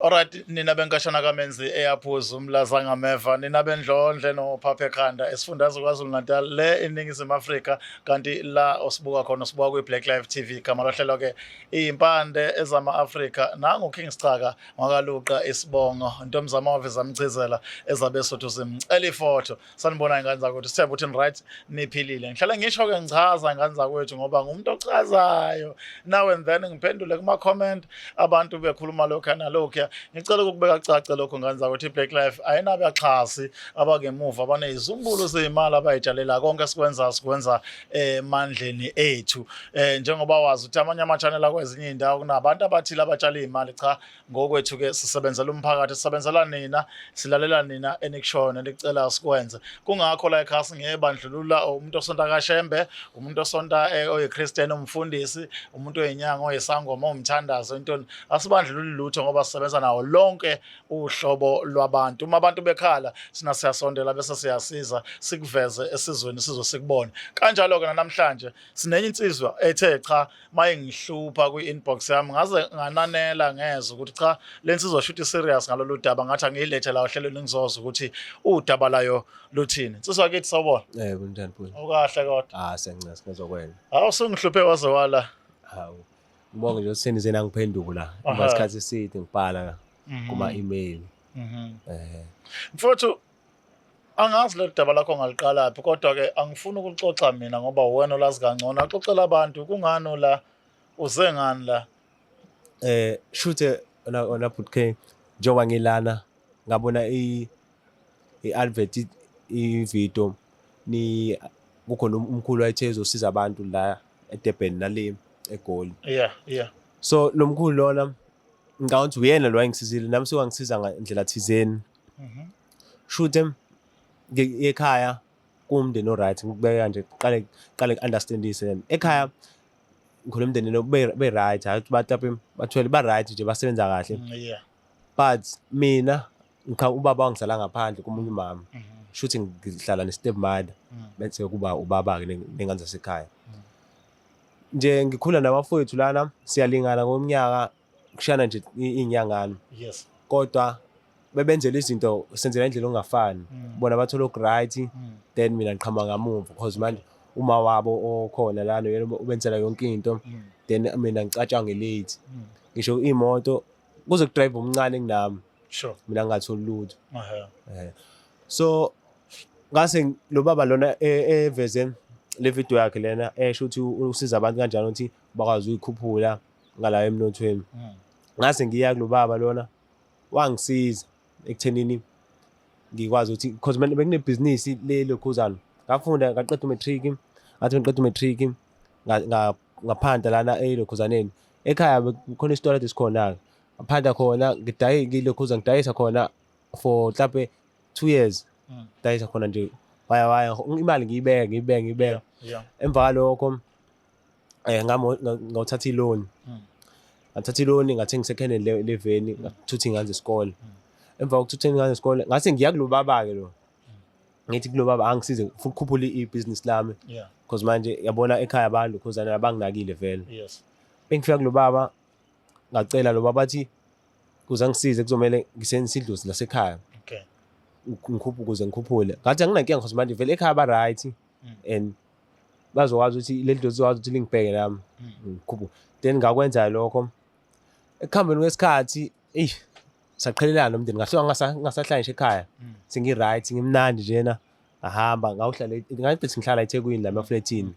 Alright, nina benkashana kaMenzi eyaphuza umlaza ngameva, nina bendlondle nophapha ekhanda esifundazwe KwaZulu Natal le eNingizimu Afrika, kanti la osibuka khona sibuka kwi-Black Life TV. Igama lohlelo ke iyimpande ezama Afrika, nangu King Sichaka ngwakaluqa isibongo ntomzamave zamchizela ezabesuthu zimcela ifoto. Sanibona ingane zakwethu, sithemba ukuthi ni-right, niphilile. Ngihlale ngisho-ke ngichaza ingane zakwethu ngoba ngumuntu ochazayo. Now and then ngiphendule kuma-comment abantu bekhuluma lokhuya nalokhuya. Ngicela ukukubeka kucace lokho ngane zakwethu, i-Black Life ayinabaxhasi abangemuva abaney'zumbulu zey'mali abay'tshalela. Konke esikwenza sikwenza emandleni ethu. Njengoba wazi ukuthi amanye ama-channel akwezinye iy'ndawo kunabantu abathile abatshala iy'mali. Cha, ngokwethu-ke sisebenzela umphakathi, sisebenzela nina, silalela nina enikushoyo nenikucela sikwenze. Kungakho la ekhaya singebandlulula umuntu osonta kaShembe, umuntu osonta oyiChristian, umfundisi, umuntu oyinyanga, oyisangoma, owumthandazo, intoni. Asibandlululi lutho ngoba sisebenza nawo lonke uhlobo lwabantu. Uma abantu bekhala sina siyasondela bese siyasiza, sikuveze esizweni sizwe sikubone. Kanjalo-ke namhlanje sinenye insizwa ethe cha mayengihlupha kwi-inbox yami, ngaze ngananela ngezwa ukuthi cha, le nsizwa shuthi serious ngalolu daba, ngathi angiyilethe la ohlelweni ngizozwa ukuthi udaba layo luthini. Nsizwa kithi, sawubona. Eh, kunjani bhuti? Awukahle kodwa? Ah, siyancesa ngezwa. Hawu, sungihluphe waze wala. Hawu. Ngibonge nje ukuthi senize nangiphendula. Emva isikhathi eside ngibhala kuma email. Mfowethu, angazi lolu daba lakho ngaliqalaphi, kodwa-ke angifuni ukuxoxa mina ngoba uwena olazi kangcono. Axoxela abantu kungani la, uze ngani la? Shuthe ona ona bhuti K, njengoba ngilana ngabona i advert, i video ni kukhona umkhulu wayethe ezosiza abantu la eDurban nale eGoli. So lo mkhulu lona ngicabanga ukuthi uyena lo wayengisizile nami, sewangisiza ngandlela thizeni. Shuthe ekhaya kuwumndeni o-right, ngikubeka nje qale qale ngi-understandise. Ekhaya ngikhule emndenini be-right, hhayi ukuthi batape bathwele, ba-right nje, basebenza kahle. But mina ngicha, ubaba wangizala ngaphandle komunye umama. Shuthi ngihlala ne-step mother, bese kuba ubaba-ke ney'ngane zasekhaya. Nje ngikhula nabafowethu lana, siyalingana ngomnyaka, kushayana nje iy'nyangana. Kodwa bebenzela izinto, senzela indlela okungafani. Bona bathola oku-right, then mina ngiqhamuka ngamuva because manje uma wabo okhona lana uyena ubenzela yonke into, then mina ngicatshange late. Ngisho iy'moto kuze ku-drive omncane kunami, mina ngingatholi lutho. So ngase lo baba lona eveze le video yakhe lena esho ukuthi usiza abantu kanjani ukuthi bakwazi ukuyikhuphula ngala emnothweni. Ngase ngiya kulo baba lona, wangisiza ekuthenini ngikwazi ukuthi, because mina bekunebhizinisi le lokhuzana. Ngafunda ngaqeda u-matric, ngathi ngiqeda u-matric ngaphanda lana elokhuzaneni. Ekhaya kukhona isitolo ade sikhona-ke, ngaphanda khona ngilokhuza ngidayisa khona for mhlampe 2 years. Dayisa khona nje, waya waya imali ngiyibeka ngiyibeka ngiyibeka. Emva kwalokho ngawuthatha i-loan. Ngathatha i-loan, ngathenga i-second hand le veni, ngathutha iy'ngane zesikole. Emva kokuthutha iy'ngane zesikole ngase ngiya kulo baba-ke lo. Ngithi kulo baba angisize, ngifuna ukukhuphula ibhizinisi lami. Because manje yabona ekhaya abantu khuzana abanginakile vele. Bengifika kulo baba ngacela lo baba, athi kuze angisize kuzomele ngisebenzise idlozi lasekhaya. Ngikhuphe ukuze ngikhuphule. Ngathi anginankinga because manje vele ekhaya ba-right and bazokwazi ukuthi leli dlozi lizokwazi ukuthi lingibheke nami ngikhuphuke. Then ngakwenza lokho. Ekuhambeni kwesikhathi, eyi, saqhelelana nomndeni, ngahluka ngingasahlali ngisho ekhaya. Sengi-right, ngimnandi njena, ngahamba ngawuhlala ngathi ngihlala eThekwini la emaflethini.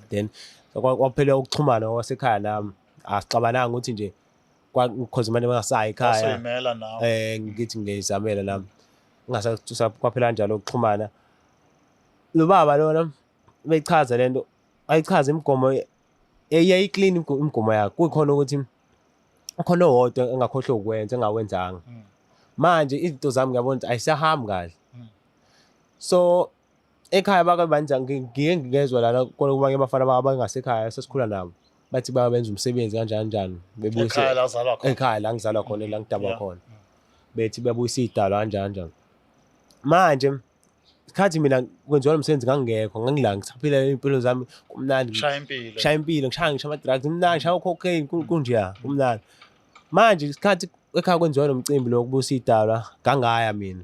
Then kwaphela ukuxhumana kwasekhaya nami, asixabananga ukuthi nje cause manje bangasayi ekhaya. Wasuyimela nawe. Ngithi ngiyizamela nami. Ngingasa kwaphela kanjalo ukuxhumana. Lo baba lona bechaza lento, ayichaza imigomo eyayi-clean imigomo yakhe, kukhona ukuthi ukhona owodwa engakhohlwa ukwenza engawenzanga. Manje izinto zami ngiyabona ukuthi ayisahambi kahle. So ekhaya bake benza, ngike ngezwa lana khona kubanye abafana abangasekhaya sesikhula nabo, bathi babenza umsebenzi kanjani kanjani bebuyise ekhaya la uzalwa khona. Ekhaya la ngizalwa khona, la ngidabwa khona, bethi bebuyisa iy'dalwa kanjani kanjani. Manje isikhathi mina kwenziwa lo msebenzi ngangingekho, ngangila ngisaphila iy'mpilo zami kumnandi. Shaya impilo. Shaya impilo, ngishaya ngisho ama-drugs, kumnandi, ngishaya u-cocaine, kunjeya kumnandi. Manje isikhathi Ekhaya kwenziwa nomcimbi lo kubusa idalwa, ngangaya mina.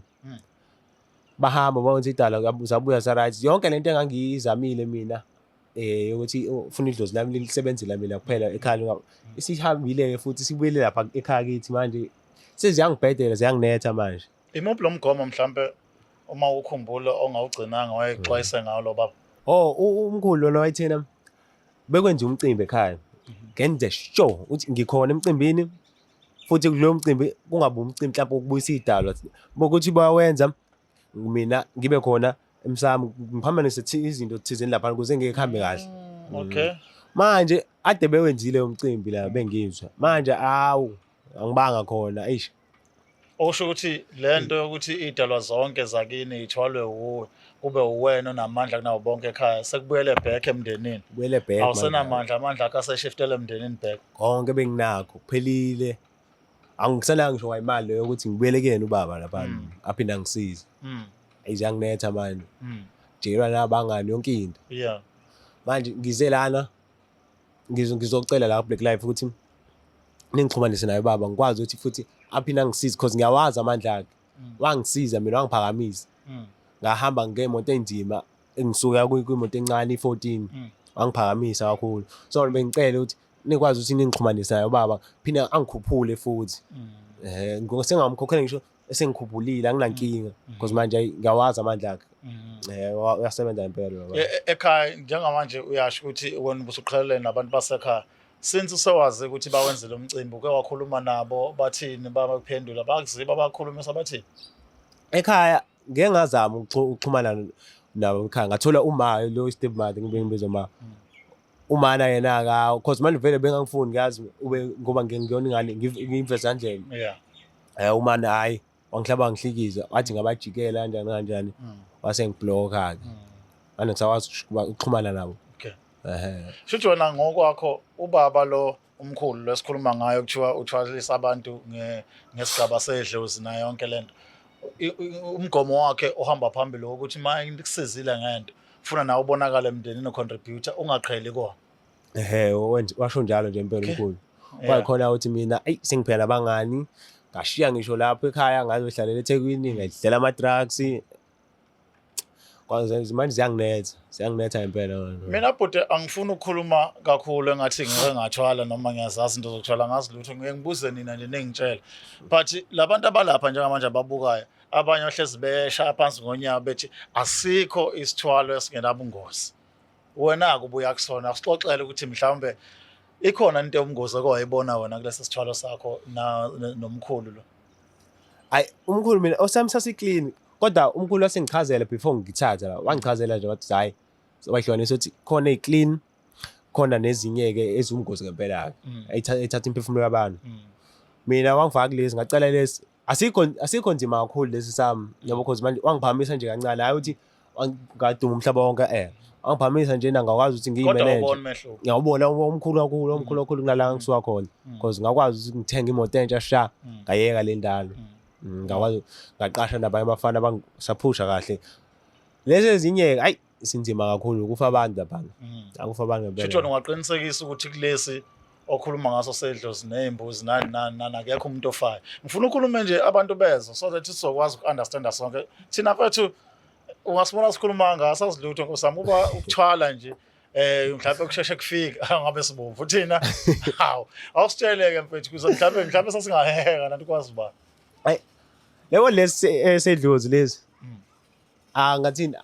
Bahamba bawenza idalwa, zabuya za-right. Yonke lento engangiyizamile mina ukuthi ufuna idlozi lami lisebenzela mina kuphela ekhaya, isihambile-ke futhi sibuyele lapha ekhaya kithi manje, seziyangibhedela, ziyanginetha manje. Imuphi lo mgomo mhlampe uma ukhumbula ongawugcinanga wayexwayise ngawo lo baba? Oh, umkhulu lona wayethena bekwenza umcimbi ekhaya, ngenze sure ukuthi ngikhona emcimbini, futhi kuloyo mcimbi kungabi umcimbi mhlawumbe wokubuyisa idalwa, bokuthi bayawenza mina ngibe khona emsamo, ngiphambanise izinto thizeni lapha ukuze ngeke kuhambe kahle. Okay. Manje ade bewenzile umcimbi la, bengizwa manje, awu, angibanga khona, eish. Okusho ukuthi le nto yokuthi idalwa zonke zakini ithwalwe wuwe, kube uwena onamandla kunabo bonke ekhaya, sekubuyele back emndenini. Buyele back manje. Awusenamandla, amandla akho aseshiftele emndenini back. Konke benginakho kuphelile, angisenanga ngisho kwayimali leyo yokuthi ngibuyele kuyena ubaba lapha aphinde angisize. Ayijanginetha manje, jikelwa nabangani, yonke into. Manje ngize lana ngizocela la Black Life ukuthi ningixhumanise naye baba, ngikwazi ukuthi futhi aphinde angisize, because ngiyawazi amandla akhe. Wangisiza mina, wangiphakamisa. Ngahamba ngemoto enzima, ngisuka kwimoto encane i-14, wangiphakamisa kakhulu. So bengicela ukuthi nikwazi ukuthi ningixhumanise naye ubaba, phinde angikhuphule futhi. Sengamkhokhela ngisho esengikhuphulile, anginankinga, because manje ngiyawazi amandla akhe. Uyasebenza impela baba. Ekhaya njengamanje uyasho ukuthi wena ubusuqhelelene nabantu basekhaya. Since usewazi ukuthi bawenzele umcimbi, uke wakhuluma nabo, bathini, bakuphendula, bakuziba, bakhulumisa, bathini? Ekhaya ngeke ngazama ukuxhumana nabo ekhaya, ngathola uma lo step mother, ngibe ngibiza uma. Umana yena ka, cause manje vele bengangifuni, ngiyazi ube ngoba ngiyona ingane ngimveza ndlela. Umana hayi, wangihlaba ngihlikiza, wathi ngabajikela kanjani kanjani, wase ngiblocka ke. Manje ngisakwazi ukuxhumana nabo. Okay. Shuthi wena ngokwakho ubaba lo umkhulu lesikhuluma ngayo kuthiwa uthwalisa abantu ngesigaba sedlozi nayo yonke lento. Umgomo wakhe ohamba phambili ukuthi uma kusizile ngento, funa nawe ubonakale emndenini, contributor, ungaqheli kona. Ehhe, washo njalo nje impela umkhulu. Kwayikhona ukuthi mina eyi sengiphela nabangani, ngashiya ngisho lapho ekhaya, ngazohlalela eThekwini, ngadlela ama-drugs. Kwaze manje ziyanginetha, ziyanginetha impela manje. Mina bhuti angifuni ukukhuluma kakhulu engathi ngike ngathwala noma ngiyazazi into zokuthwala, ngazi lutho, ngike ngibuze nina nje ningitshela. But labantu abalapha njengamanje ababukayo, abanye ohlezi beshaya phansi ngonyawo bethi asikho isithwalo esingenabungozi. Wena-ke ubuya kusona, asixoxele ukuthi mhlawumbe ikhona into yobungozi okwayibona wena kulesi sithwalo sakho nomkhulu lo. Ayi, umkhulu mina osami sasi-clean, kodwa umkhulu wasengichazela before ngithatha la, wangichazela nje wathi hayi, wahlukanisa ukuthi khona ey'clean, khona nezinye-ke eziwumgozi ngempela-ke, ethatha imiphefumulo yabantu. Mina wangifaka kulezi, ngacela lesi, asikho nzima kakhulu lesi sami, yabo, cause manje wangiphakamisa nje kancane, hhayi ukuthi ngaduma umhlaba wonke, wangiphakamisa nje ngakwazi ukuthi Kodwa ngiyimeneje. awuboni umehluko. Ngiyawubona omkhulu kakhulu, omkhulu kakhulu kunala ngisuka khona, cause ngakwazi ukuthi ngithenge imoto entsha sha, ngayeka le ndalo. Ngakwazi ngaqasha nabanye abafana bangisaphusha kahle. Lezi ezinye hayi sinzima kakhulu, kufa abantu lapha. Akufa abantu ngempela. Shuthi wena ungaqinisekisa ukuthi kulesi okhuluma ngaso sedlozi nezimbuzi nani nani nani akekho umuntu ofayo. Ngifuna ukhulume nje abantu bezwe so that sizokwazi uku-understanda sonke. Thina mfethu ungasibona sikhuluma ngaso asilutho nkosami, uba ukuthwala nje mhlawumbe kusheshe kufika ngabe sibomvu thina. Hawu, awusitsheleke mfethu kuze mhlawumbe sasingaheheka nathi kwazi ba. Hayi, lebo lesi esedlozi lezi. Ah, ngathini,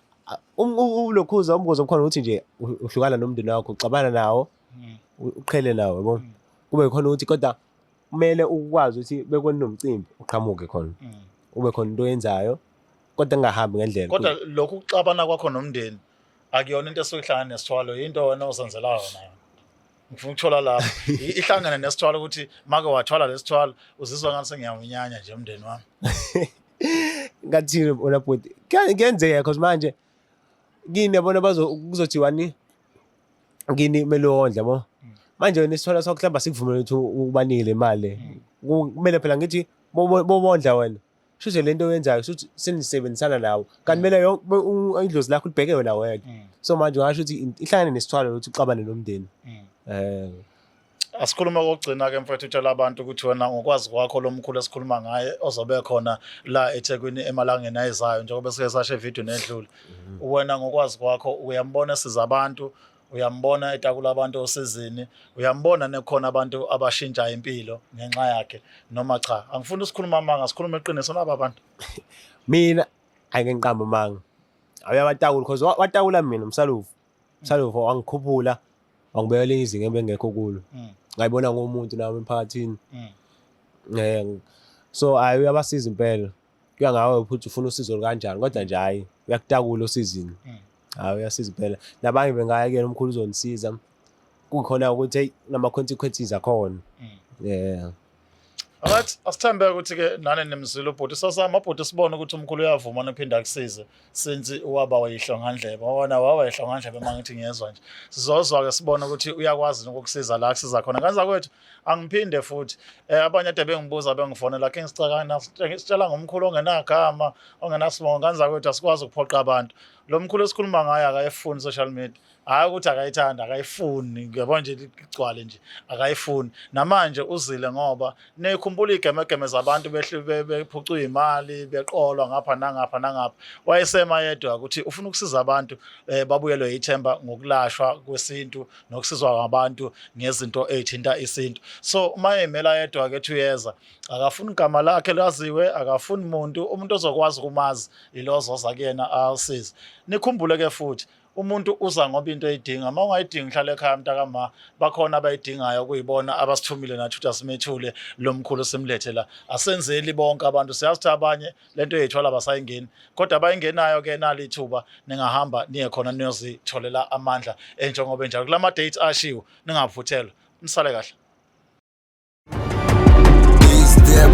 ulokhuza umbuzo okhona ukuthi nje uhlukana nomndeni wakho, uxabana nawo, uqhele nawo, yabo. Kube khona ukuthi kodwa kumele ukwazi ukuthi bekunomcimbi uqhamuke khona. Ube khona into oyenzayo kodwa kungahambi ngendlela. Kodwa lokhu kuxabana kwakho nomndeni akuyona into esuke ihlangana nesithwalo, into wena ozenzela yona. Ngifuna ukuthola lapho ihlangene nesithwalo ukuthi make wathwala lesithwalo uzizwa ngathi sengiyawunyanya nje umndeni wami. Ngathini wena bhuti? Kuyenzeka because manje kini yabona kuzothiwa ni kini kumele wondle, yabo. Manje wena isithwalo sakho mhlawumbe asikuvumele ukuthi ubanike le mali. Kumele phela ngithi bobondla wena. Shuthi lento oyenzayo shuthi senisebenzisana nawo. Kanti kumele yonke idlozi lakho libheke wena wedwa. So manje ungasho ukuthi ihlangane nesithwalo ukuthi uxabane nomndeni. Asikhulume kokugcina ke mfethu, utshela abantu ukuthi wena ngokwazi kwakho lo mkhulu esikhuluma ngaye ozobe khona la eThekwini emalangeni ayizayo, njengoba sike sasho evidweni edlule. Wena ngokwazi kwakho uyambona siza abantu, uyambona etakula abantu osizini, uyambona nekhona abantu abashintsha impilo ngenxa yakhe noma cha? Angifuni usikhuluma amanga, sikhuluma iqiniso naba bantu. Mina ayike ngiqamba amanga, awuyabatakula because watakula mina umsalufu, umsalufu wangikhuphula, wangibeka elinye izinga ebengekho kulo. Ngayibona ngomuntu nami emphakathini. So hayi, uyabasiza impela, kuya ngawe ukuthi ufuna usizo kanjani, kodwa nje hayi, uyakutakula osizini. Hayi, uyasiza impela, nabanye bengaya kuyena umkhulu, uzonisiza. Kukhona ukuthi hey, nama-consequences akhona. Yeah. Alright, asithembe ukuthi ke nani nimzile ubhuti. Sasama ubhuti, sibone ukuthi umkhulu uyavuma nophinda akusize since waba wayihlongandlebe. Wona waba yihlongandlebe mangithi ngiyezwa nje. Sizozwa ke sibone ukuthi uyakwazi nokukusiza la akusiza khona. Kanza kwethu angiphinde futhi abanye ade bengibuza, bengifonela ke, ngisicakana sitshela ngomkhulu ongenagama, ongenasibongo. Kanza kwethu, asikwazi ukuphoqa abantu. Lo mkhulu esikhuluma ngaye akayifuni social media. Hayi ukuthi akayithanda, akayifuni, ngiyabona nje igcwale nje, akayifuni. Namanje uzile ngoba nikhumbula igemegeme zabantu bephucwa imali, beqolwa ngapha nangapha nangapha. Wayesema yedwa ukuthi ufuna ukusiza abantu babuyelwe ithemba ngokulashwa kwesintu nokusizwa ngabantu ngezinto ezithinta isintu. So uma emela yedwa ke ethi uyeza, akafuni igama lakhe laziwe, akafuni muntu, umuntu ozokwazi ukumazi ilo ozoza kuyena asize. Nikhumbule ke futhi, umuntu uza ngoba into eyidinga. Uma ungayidingi, hlala ekhaya mntakama, bakhona abayidingayo kuyibona abasithumile nathi ukuthi asimethule lo mkhulu, simlethe la. Asenzeli bonke abantu, siyazi ukuthi abanye lento yethwala basayingeni, kodwa abayingenayo ke nali ithuba, ningahamba niye khona niyozitholela amandla enjengoba enjalo kulama dates ashiwo, ningaphuthelwa. Nisale kahle. It's the